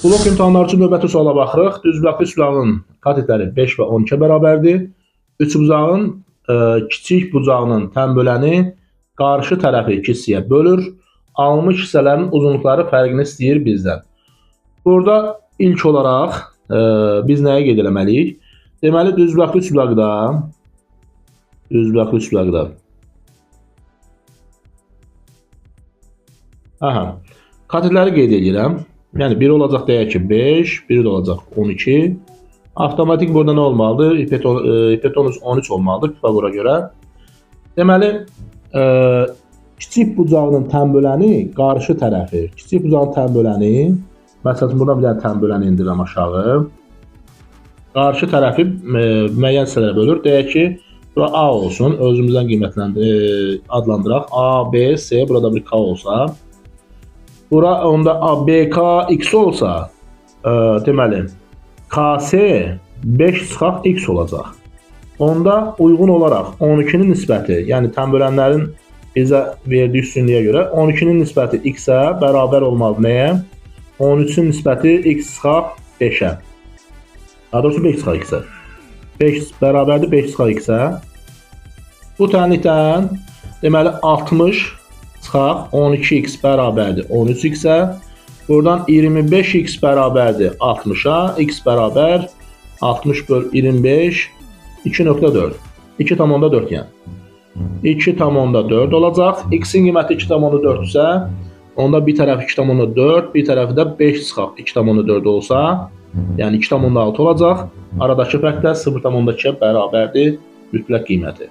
Blok imtahanları üçün növbəti suala baxırıq. Düzbucaqlı üçbucağın katetləri 5 və 12-ə bərabərdir. Üçbucağın kiçik bucağının tənböləni qarşı tərəfi iki hissəyə bölür. Alınmış hissələrin uzunluqları fərqini istəyir bizdən. Burada ilk olaraq biz nəyə qeyd eləməliyik? Deməli, düzbucaqlı üçbucaqda aha, katetləri qeyd edirəm. Yəni, biri olacaq deyək ki 5, biri də olacaq 12. Avtomatik burada nə olmalıdır? Hipotenuz 13 olmalıdır Pifaqora görə. Deməli, kiçik bucağının tənböləni qarşı tərəfi. Kiçik bucağın tənböləni, məsələn, buradan bir dənə tənböləni indirəm aşağı. Qarşı tərəfi müəyyən hissələrə bölür. Deyək ki, bura A olsun, özümüzdən qiymətləndir, adlandıraq. A, B, C, burada bir K olsa. Bura onda A, B, K, X olsa, deməli, KS 5 çıxaq X olacaq. Onda uyğun olaraq 12-nin nisbəti, yəni tənbölənlərin bizə verdiyi üstünlüyə görə 12-nin nisbəti X-ə bərabər olmalı nəyə? 13-ün nisbəti X çıxaq 5-ə. Daha doğrusu 5 çıxaq X-ə. 5 bərabərdir 5 çıxaq X-ə. Bu tənlikdən deməli 60 çıxaq 12x bərabərdir 13x-ə. Buradan 25x bərabərdir 60-a. X bərabər 60 böl 25 2.4. 2,4 yəni. 2,4 olacaq. X-in qiyməti 2,4 isə onda bir tərəfi 2,4, bir tərəfi də 5 çıxaq 2,4 olsa, yəni 2,6 olacaq. Aradakı fərq də 0,2-yə bərabərdir mütləq qiyməti.